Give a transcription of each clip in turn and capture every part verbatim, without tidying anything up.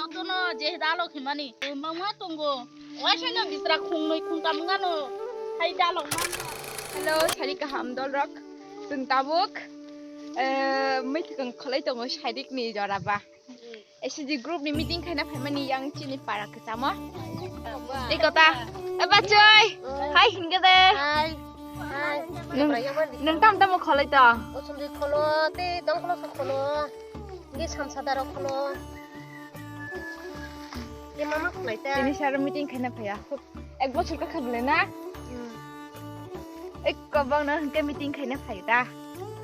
Jotono je dalok himani mangma tongo. Waisano bisra khungnwi khungtam wngano hai dalok man. Hello, sari kaham dolrok. Chwng tabuk, eh, mwkhwtwng kholai tongo saidikni joraba. S C G group ni meeting khaina phaimani yang chini para kwchamo. Tei kota. Eh, bachoi. Hai hingke de. Hai. Hai. Nwng, nwng tam tamo kholai tong? Usundui kholo, tei dongkholo khe kholo. Nge samsa daro kholo. Ye mama khulai ta. Tini saro meeting khaina phaiya. Ek bochor ka khabole na? Hmm. Ek kobang na hingke meeting khaina phai ta.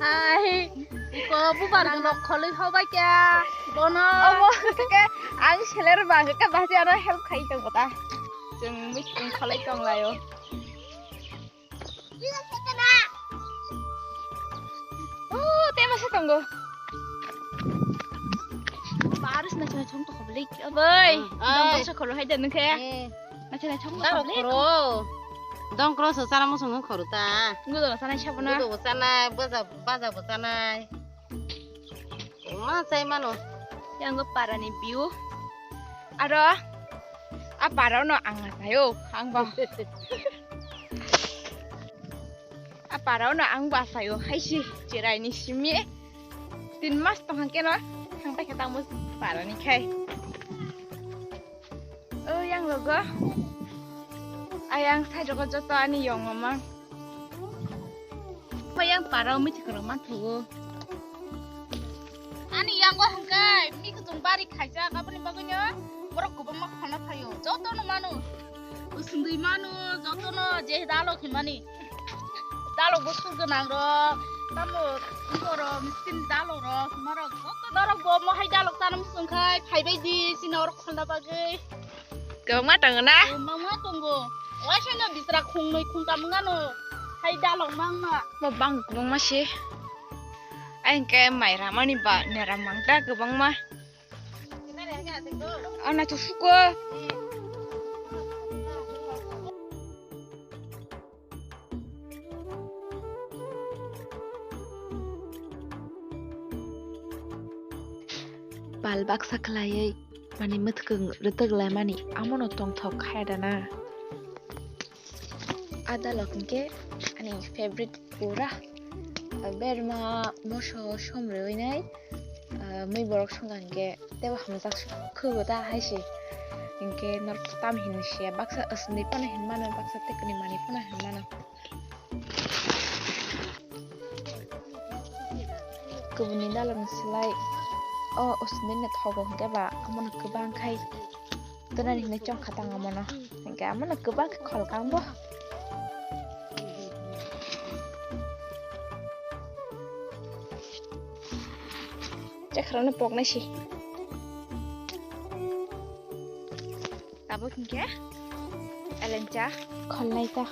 Hai. Ko bubar no kholoi hobai kya. Bono. Omo ke ang seler ba ke bahti ano help khai tong kota. Chwng meeting kholai tong layo. Oh, tema se tongo. Barus na chai chong to kobli. Abai. Hmm, dong ai. Dong se khoro hai dan ke. Eh. Na chai chong to kobli. Dong kro so sana mo song khoro ta. Ngu do sana sabo na. Ngu do sana baja baja bo sana. Ma chai mano. Yang go para ni view. Aro a para no ang na tayo. Ang ba. A para no ang ba sayo hai si chirai ni simi. Tin mas tong hang keno thang ta khe tamo para ni khai. O yang logo. Ayang sai jogo joto ani yong mama. Mayang para mi chikro man thugo. Ani yango hangkai mi kutung bari khaijak aboni bagwino borok kwbangma khana phaio. Jotono mano. Usundui mano, jotono je dalok himani. Dalok bo sur gwnang rok, tamo borok miskin dalok rok, marok joto norok bo mohai dalok chana muchung khai phaibai di, chini oro kholna bagwi. Kwbangma tongo na? Kwbangma tongo. Waisano bisra khungnwi khungtam wngano. Hai dalok mangma. Mo bang kwbangma se. Ai hwnkhe mai ramani ba nera mangta kwbangma. Ana to suko. Pal baksa khlaiwi mani mwthwkng rwtwk laimani amono tongthok khaidana. A dalok hinkhe ani favorite pura. Berma moso som rwinai, mui borok songkha hinkhe teibo hamjak khugo ta hai se. Hinkhe norok tam hin se baksa aswkni phano hin mano, baksa tekni manwi phano hin mano. Kubuni dalokni slai o usmini thogo hwnkhe ba omono kwbang khai twnani hinwi chongkha tang omono, hwnkhe amono kwbang khe khol kang bo. Chekharano poknai se. Tabuk hinkhe elencha kholnai ta.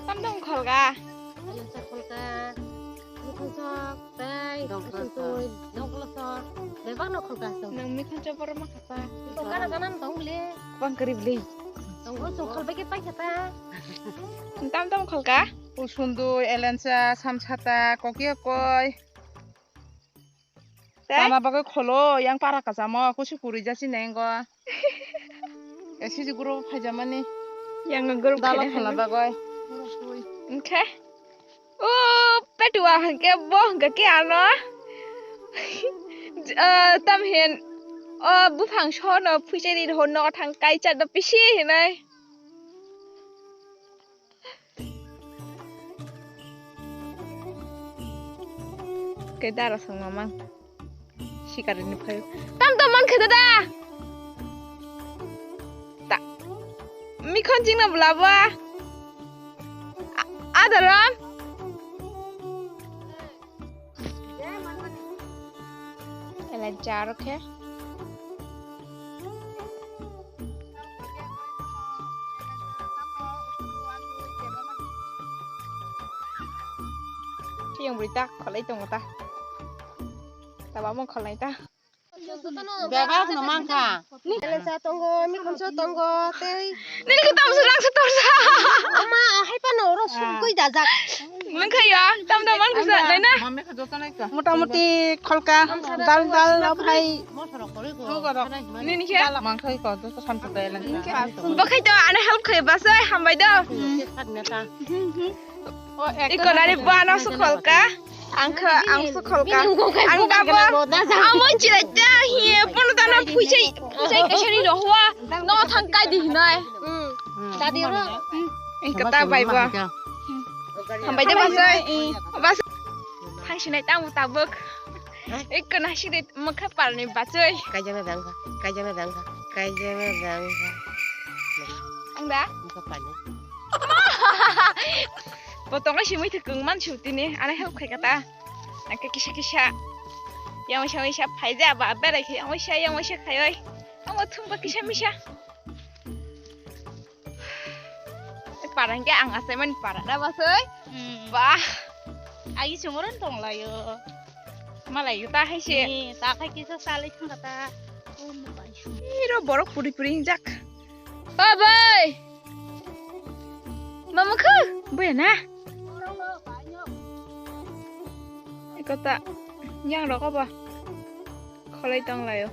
Tamdong kholga. Elencha kholga. Mikhonsok tei dongkolosok. Dongkolosok. Bebak no kholga song. Nang mikhonsok borok ma khasa. Tongkana kanan tong bile. Kwbang kwrwi bile. Tong o song kholbai khe paikha ta. Tamdong kholga. Usundui, elencha, samsata, kokya koi. Tei? Chana bagwi kholo, yang para kachamo, kusu kwrwi jasi nengo. Siji guru phaijamani. Yang guru dala khala bagwi. Onkhe? O petua hwnkhe bo hwnkhe ke ano. Ah, tamhin. O buphang sono phuisani rw no thang kai cha do pisi hinai. Khe dara song mamang. Sikari ni phayo. Tam tam man kheda da. Ta. Mikhon jingna bulabo. Adaram. Elai jar khe. Yang beri tak kholai tongo ta. Taba mo kholai ta. Bebak no mankha. Ni sa tongo, mi khonso tongo, tei. Nini ko tamso rang sa torsa. Ama, hai pano oro sukui dajak. Mankha ya, tam tam mankha sa, nai na? Mota moti kholka, dal dal, ophai. Nini khe? Mankha ko, joto samsuk dai lang. Nini khe? Bo khai to, ane help khai basai, hambai do. Iko nari bo ano sukholka. Ang kha, ang sukholka. Ang dabo. Amo chilata hiye pono dana phuisai, phuisai kaisani rohwa. No thang kai di hinai. Dadi ro. Iko ta bai bo. Hambai de basai. Bas. Thang sinai tamo tabuk. Iko nasi de mokha parni bachoi. Kaijana dangka, kaijana dangka, kaijana dangka. Ang da? Mokha parni. Bo tongo simi thwkung man sutini, ana help khai kata. Angke kisa kisa. Yang wisa wisa phaija ba berai khe yang wisa yang wisa khaioi. Ang thumba kisa misa. Parang ke ang asai man para da basoi. Bah. Agi sungoron tong layo. Malai ta hai se. Ni ta khai kisa salai thang kata. Iro borok puri puri jak. O bai. Mama khu, boya na? Iko ta yang rok obo. Kholai tong layo.